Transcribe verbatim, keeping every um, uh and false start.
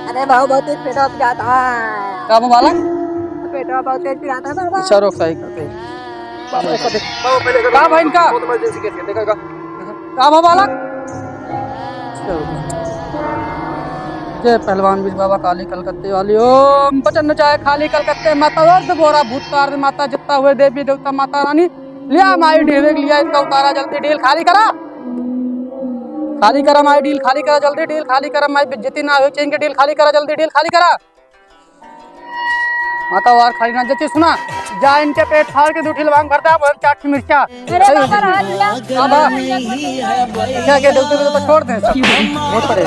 अरे बाबू, बहुत तेज पेटवा पिरात है। का बा बालक? पेटवा बहुत तेज पिरात है बाबा। अच्छा, रोक, सही कर दे। बाबा, इसको देख। बाबा, पहले का भाई इनका? बहुत emergency case है, देखा का? का बा बालक? जय पहलवान वीर बाबा काली कलकत्ते वाली, ओम पचन जाए खाली कलकत्ते, माता अर्ध बोरा भूत का अर्ध माता, जितना हुए देवी देवता माता रानी, लिया माई ढील, लिया इनका उतारा, जल्दी ढील खाली करा, खाली करा माई ढील, खाली करा जल्दी ढील, खाली करा माई, बेइज्जती ना हो, चेन के ढील खाली करा, जल्दी ढील खाली करा। माता वार खाली ना जची, सुना, जा इनके पेट फाड़ के दू ढील भांग भर दे, अब चाट की मिर्चा। अरे बाबा, रहा लिया। हाँ बा। क्या, क्या देवते को तो छोड़ दें सब, बहुत पड़े।